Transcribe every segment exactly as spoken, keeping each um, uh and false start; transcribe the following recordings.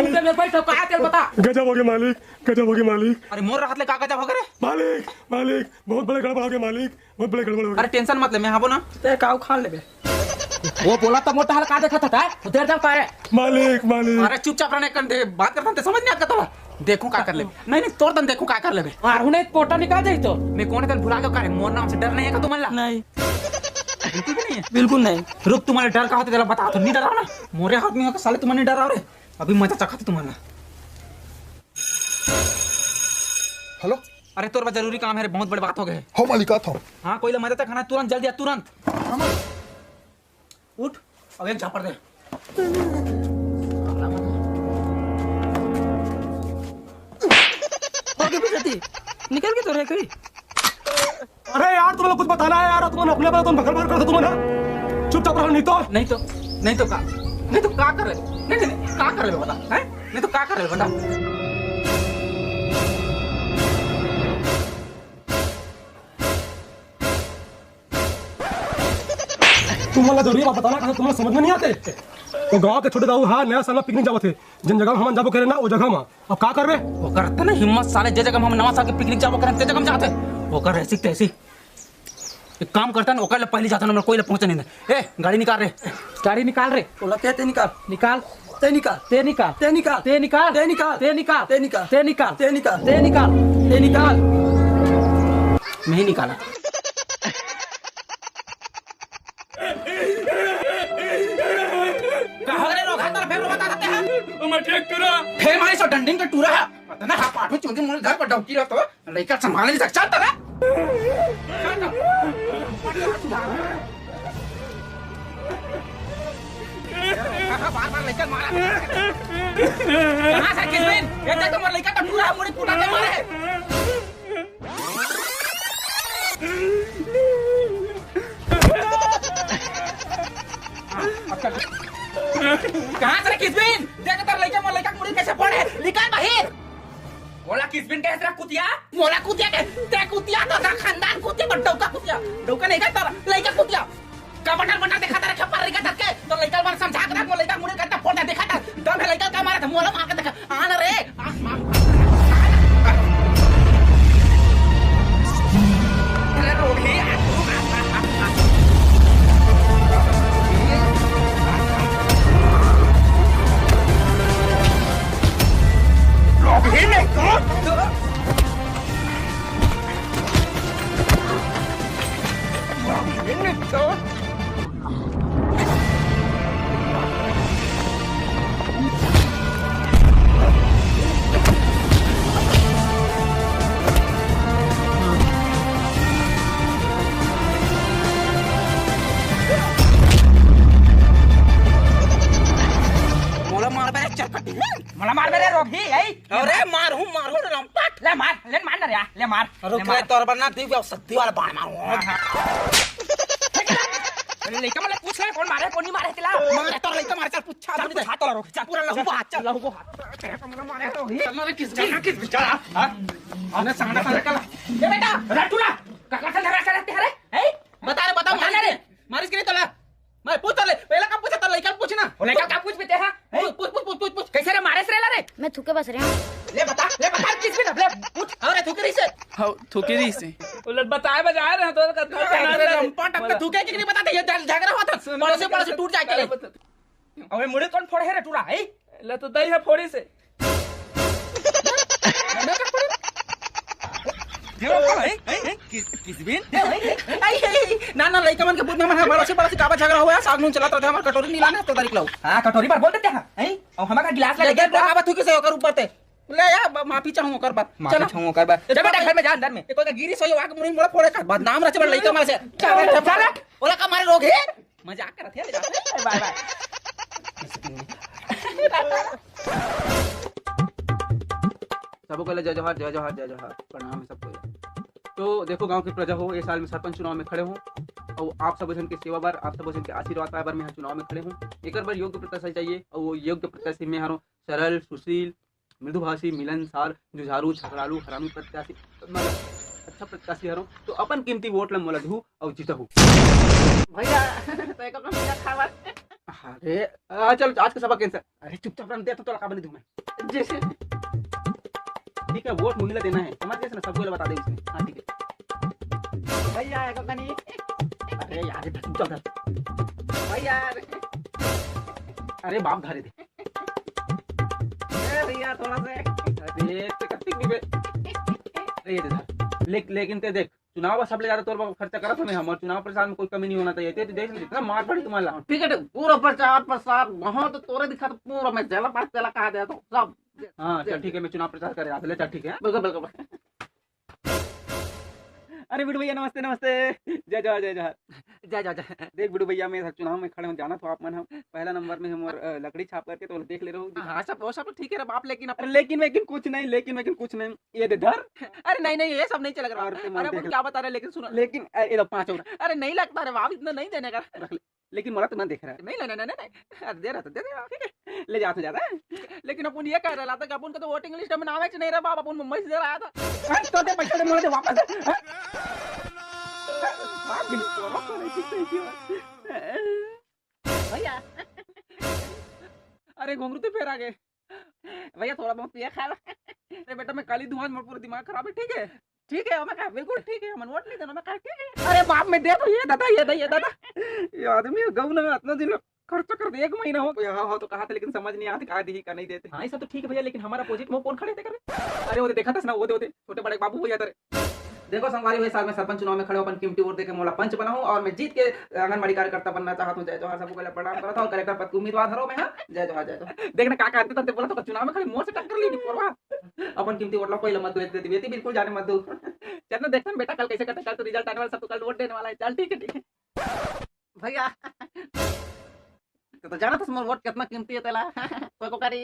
ले मेरे भाई, तो का तेल बता। गजब हो गया मालिक, गजब हो गया मालिक। अरे मोर रहत ले का गजब हो गया रे? मालिक, मालिक, बहुत बड़े गड़बड़ हो गया मालिक, बहुत बड़े गड़बड़ हो गया। अरे टेंशन मत ले, मैं हाबो ना। ते का उखाड़ लेबे? वो बोला तो मोटा हल का देखत था? तो देर जाओ का रे? मालिक, मालिक। अरे चुपचाप रहने कन दे, बात करता ते समझ नहीं आता तोला। देखो का कर लेबे। नहीं, नहीं, तोर दन देखो का कर लेबे। मारू नहीं, पोटा निकाल दे तो। मैं कौन है तन भुला गयो का रे? मोर नाम से डर नहीं है का तुमन ला? नहीं। बिल्कुल भी नहीं है। बिल्कुल नहीं। रुक, तुम्हारे डर का होते तेला बता, तो नहीं डराओ ना। मोरे हाथ में हो तो साले तुमन नहीं डराओ रे। अभी मजा चखा था तुम्हारा। हेलो। अरे तोर बा जरूरी काम है रे, बहुत बड़े बात हो गए। हो मालिक, आत हो। हाँ, कोई ला मदद करना तुरंत, जल्दी आ, तुरंत। हाँ मालिक। उठ, अब एक झापड़ दे। हो गई बेइज्जती, निकल के तो रह गई। अरे यार, तुम्हें कुछ बताना है यार, तुमने अपने बारे तुम भगड़ भगड़ कर दो तुमने। चुपचाप रहो, नहीं तो। नहीं तो, नहीं तो का, नहीं तो का कर ले, नहीं, नहीं, का कर ले बता, हैं? नहीं तो का कर ले बता। तुमन ला जरूरी बात बताना, का तुमन ला समझ में नहीं आते। तो गांव के छोटे दाऊ हा नया साल में पिकनिक जावत हे, जिन जगह में हमन जाबो करे ना, वो जगह में। अब का करबे? ओकर त ना हिम्मत साले, जे जगह में हम नवा साल के पिकनिक जाबो करे, ते जगह में जाथे। ओकर ऐसी तैसी। एक काम करता ना, ओकर ले पहली जाता ना, मैं कोई ले पहुंचे नहीं दे। ए, गाड़ी निकाल रे। गाड़ी निकाल रे। ओला कहते निकाल। निकाल। ते निकाल। ते निकाल। ते निकाल। ते निकाल। ते निकाल। ते निकाल। ते निकाल। ते निकाल। ते निकाल। ते निकाल। ते निकाल। नहीं निकाला। कहाँ रे रोका तर फेर रोका तर ते? ओ मैं ठीक टूरा। फेर मारे सो डंडिन के टूरा है। पता ना, हाँ, पाठू चोंदी मुंह धर पर डौकी रहो तो। लइका संभाल नहीं सकता, चल तोरा। बार-बार लइका मारा। कहाँ से किस दिन? ये देख, तुम्हारा लइका तो टूरा है, मुड़ी कुटा के मारे। कहाँ से किस दिन? देख, तोर लइका, मोर लइका के मुड़ी कैसे पड़े? निकाल बाहिर। मोला किसबिन कहे तेरा कुतिया? मोला कुतिया के? ते कुतिया तो तेरा खानदान कुतिया, पर डौका कुतिया। डौका नहीं का तेरा, लइका कुतिया। का बटर बटर देखा तेरा खेपर लइका तक के? तो लइका मन समझा के रख, मोर लइका मुड़ी करता फोड़ दे, देखा था। दम है लइका का मारा था, मोला मार के देखा। आना रे, आ, आ, आ। अरे रोगी। रोगी नहीं तो। मोला मारबे रे चरकटी। मोला मारबे रे रोगी, ए? अरे मारहूं, मारहूं रे लंपट। ले मार, ले मार ना रे, ले मार, रुक ले रे, मार। तोर बर ना दिव्य औषधि वाला बाण मारहूं। हाँ, हाँ। अरे लइका मन ले पूछ ले, कौन मारे, कौन नहीं मारे तेला। मारे तोर लइका मारे, चल पूछ। चल, पूछा तो ला, रुक, चल। पूरा लहू बहा, चल। लहू बहा। तेरे को मन मारे तो ही। चल ना रे, किस चल ना, किस चल, हाँ? हाँ? हमने सांडा सांडा कला। ए बेटा, रटुला, काका से झगड़ा करते हैं रे? हैं? बता रे, बता, बता मारिस ना रे। रे। मारिस के नहीं तोला? मैं पूछ ले, पहला का पूछा, तो लइका पूछ ना। वो लइका का पूछ बेटे, हाँ? पूछ, पूछ, पूछ, पूछ, पूछ। कैसे रे मारे से रे ला रे? मैं थूके बस रहा हूँ। ले बता, ले बता, किस पे ना, ले पूछ। अरे थूके रही से। हाँ, थूके रही से। वो लड़ बताए बजाए रहे तो का अरे लंपट, अब तो थूके कि नहीं बताते, ये झगड़ा हुआ था। सुन, पड़ोसी, पड़ोसी टूट जाए के। अबे मुड़ी कौन फोड़े है रे टूरा, हैं? ले तो दई है फोड़ी से। किस, किस बिन? ना, ना, लइका मन के पूछ में मन हमारा से बड़ा से काबा झगड़ा हुआ है, साग नून चला तो हमारा कटोरी नहीं लाना है, तो तारीख लाओ। हाँ, कटोरी पर बोल देते हैं, हैं? और हमारा गिलास ला लेकिन लेके तो आवा थूके से ओकर ऊपर ते। ले यार, ब-, माफी चाहूँ ओकर बात। माफी चल। चाहूँ ओकर बात। चल बेटा, घर में जा, अंदर में। ए, कोई का गिरी सोई, आके मुड़ी मोड़ा फोड़े का। बदनाम रचे बड़ लइका मारे से। चल, चल, चल। ओला का मारे रोग है? मजाक करत हे, ले जाते हैं। बाय, बाय। सबको पहले जय जोहार, जय जोहार, जय जोहार। प्रणाम है सबको। तो देखो गांव की प्रजा हो, ये साल में सरपंच चुनाव में खड़े हो और आप सब जन के सेवा बर, आप सब जन के आशीर्वाद पाए बर मैं यहाँ चुनाव में खड़े हूँ। एकर बर योग्य प्रत्याशी चाहिए और वो योग्य प्रत्याशी मैं हरों सरल, सुशील, मृदुभाषी, मिलनसार, जुझारू, झगड़ालू, हरामी प्रत्याशी, मतलब, अच्छा प्रत्याशी हरो, तो अपन कीमती वोट ला मोला दहू अउ जीतहू। भैया, तो एक अपन भैया खावा। अरे, आ, चल, आज का सबक cancel। अरे, चुपचाप रहने दे, तो तोला का बनी दूं मैं। जैसे, ठीक है, वोट मुहिला देना है, समझ गए ना, सबको बता दे उसने। हाँ, ठीक है। भैया, एको कनी। अरे यार, इधर चुपचाप धर। भैया। अरे बाप, धरे दे। ए भैया, थोड़ा सा। अरे, ते कत्ती भी बे। अरे, ये दे धर। ले-, लेकिन ते देख, चुनाव में सबले ज्यादा तोर बर खर्चा करत हमें हम, और चुनाव प्रचार में कोई कमी नहीं होना चाहिए। ते तो देख, इतना मार पड़ी तुम्हारा। ठीक है, ठीक, पूरा प्रचार प्रसार वहां तो तोरे दिखा, तो पूरा मैं जेला पास तेला कहा दे तो सब। हाँ, चल ठीक है, मैं चुनाव प्रचार करे आप, ले चल ठीक है। बिल्कुल, बिल्कुल। अरे बिडू भैया, नमस्ते, नमस्ते। जय जोहार, जय जोहार। जय जोहार, जय। देख बिडू भैया, मैं चुनाव में खड़े हूँ, जाना तो आप मन हम पहला नंबर में हम और, अ, लकड़ी छाप करके तो देख ले रहो। हाँ, सब, वो सब तो ठीक है रे बाप, लेकिन अब अरे लेकिन वेकिन कुछ नहीं, लेकिन वेकिन कुछ नहीं। ये दे धर। अरे नहीं, नहीं, ये सब नहीं चलेगा। और ते मन अरे देख अपन ले। क्या बता रहे, लेकिन सुनो। लेकिन, अ, ये लो पाँच और। अरे नहीं लगता रे बाप, इतना नहीं देने का। रख ले। लेकिन मोला तो मन देख रहा है। नहीं, नहीं, नहीं, नहीं, नहीं। अरे दे रहा था, दे दे, ठीक है। ले जा, तो ज्यादा है। लेकिन अपन ये कह रहा था कि अपन का तो voting list में नाम है नहीं रहा बाप, अपन मुंबई से इधर आया था। हाँ, तो दे पैसा दे, मोला दे वापस। हाँ? बाप की नहीं, तोरा तो नहीं, ठीक नहीं किया। भैया। अरे घुंगरू तो फेर आ गए। भैया थोड़ा बहुत पिया खा ला। अरे बेटा मैं काली धुआं, मोर पूरा दिमाग खराब है, ठीक है? ठीक है, मैं कहा बिल्कुल ठीक है, हमन वोट नहीं देना, मैं कहा ठीक है। अरे बाप, मैं दे दो, ये दादा, ये दे, ये दादा। ये आदमी गऊ ना इतना दिन खर्चा कर दे, एक महीना हो गया हो तो कहा था, लेकिन समझ नहीं आती कहा दी का नहीं देते। हाँ, ये सब तो ठीक है भैया, लेकिन हमारा अपोजिट में कौन खड़े थे कर? अरे वो तो देखा था ना, वो दे, वो दे, छोटे बड़े बाबू भैया तेरे। देखो संगवारी हो, इस साल मैं सरपंच चुनाव में खड़े हों, अपन कीमती वोट देके मोला पंच बनाऊं और मैं जीत के आंगनबाड़ी कार्यकर्ता बनना चाहत हूं। जय जोहार, सबको पहले प्रणाम करत हूं और कलेक्टर पद की उम्मीदवार हरो मैं, हां। जय जोहार, जय जोहार। देख ना का करते तब बोला तो चुनाव में खड़े मोर से टक्कर ली नहीं पोरवा। अपन कीमती वोट ला कोई ला मत दो, एक दे दिए, बिल्कुल जाने मत दो। चल ना देखते हैं बेटा कल कैसे करते, कल तो रिजल्ट आने वाला, सब तो कल वोट देने वाला है। चल ठीक है, ठीक है। भैया, तो, तो जाना था मोर वोट कितना कीमती है तेला। कोई को करी।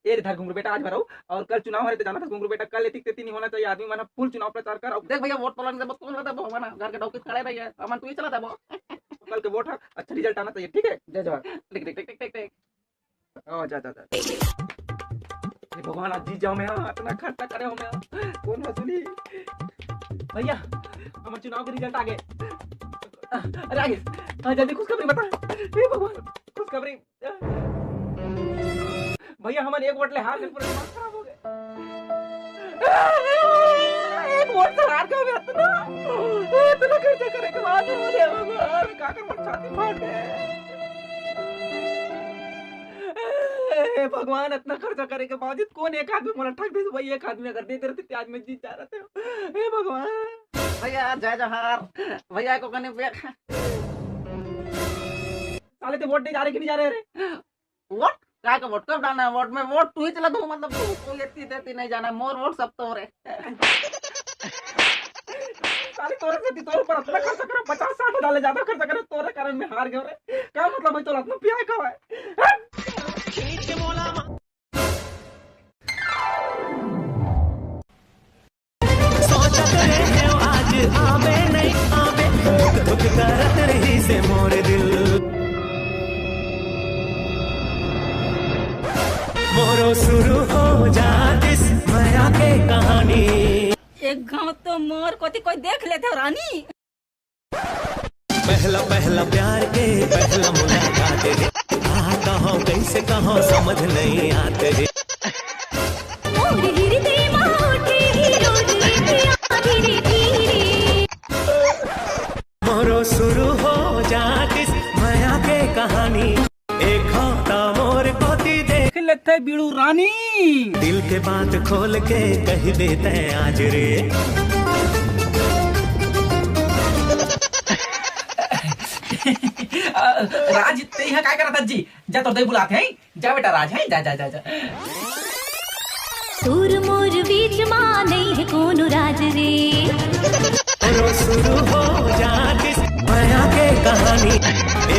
ए रे धर घुंगरू बेटा, आज भराऊ और कल चुनाव हरे तो जाना था घुंगरू बेटा, कल एतिक तेती नहीं होना चाहिए, आदमी मन फुल चुनाव प्रचार कर। देख भैया, वोट तोला नहीं देबो, कौन ला देबो? हमन घर के डौकी खड़े रहिए, हमन तू ही चला देबो। कल के वोट है, अच्छा रिजल्ट आना चाहिए, ठीक है? जय जोहार। टिक, टिक, टिक, टिक, टिक, टिक। ओ, जा, जा, जा। हे भगवान, आज जीत जाओ मैं, हाँ, इतना खर्चा करे हो मैं, कौन वसूली? भैया, हमर चुनाव के रिजल्ट आ गए। अरे आ गए, हाँ, जल्दी खुशखबरी बता। हे भगवान, खुशखबरी। भैया, हमन एक वोट ले हार गए, पूरा दिमाग खराब हो गए। एक वोट से हार गए, इतना, इतना खर्चा करे के बाद, अरे भगवान, का कर, मोर छाती फाट गए। हे भगवान, इतना खर्चा करे के बावजूद कौन एक आदमी मोला ठग देस भाई? एक आदमी अगर दे देते, आज मैं जीत जा रहा था। हे भगवान। भैया, जय जोहार। भैया, एको कनी पे साले, ते वोट दे जा रहे कि नहीं जा रहे रे? वोट? काय का वोट? कब डालना है वोट? मैं वोट तू ही चला दूं, मतलब, तू, तू ये तीते ती नहीं जाना, मोर वोट सब तो रे। साले, तोरे से तोरे ऊपर इतना खर्चा करा, पचास साठ हजार ले ज्यादा खर्चा करे, तोरे कारण मैं हार गयो रे। का मतलब है तोला इतना पिया का है? सोचत रहे हो आज आवे नहीं आवे, धुक धुक करत रही से मोर दिल। मोरो शुरू हो जातिस मया के कहानी। एक घाव तो मोर कोती कोई देख लेते हो रानी। पहला पहला प्यार के पहला मुलाकात रे। कहाँ कहाँ कैसे कहाँ समझ नहीं आते रे। मोर हृदय मा उठे हीरो रे पिया धीरे धीरे। मोरो शुरू हो जातिस मया के कहानी। एक हाँ ता मोर कोती देख लेते बिड़ू रानी। दिल के बात खोल के कह देते आज रे। राज, ते यहाँ काय करत हस जी? जा, तोर दाई बुलात हे। जा बेटा राज, हे, जा, जा, जा, जा। तोर मोर बीच मा नहीं है कोनो राज रे। मोरो शुरू हो जातिस मया के कहानी।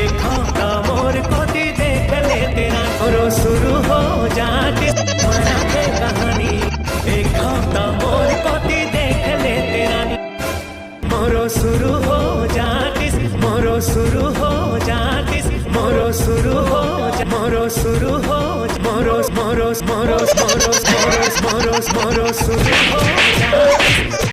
एक हाँ ता मोर कोती देख लेते रानी। मोरो शुरू हो जातिस मया के कहानी। एक हाँ ता मोर कोती देख लेते रानी। मोरो शुरू हो जातिस, मोरो शुरू हो जातिस, मोरो शुरू हो जा-, मोरो शुरू हो जा-, मोरो, मोरो, मोरो, मोरो, मोरो, मोरो, मोरो शुरू हो जातिस।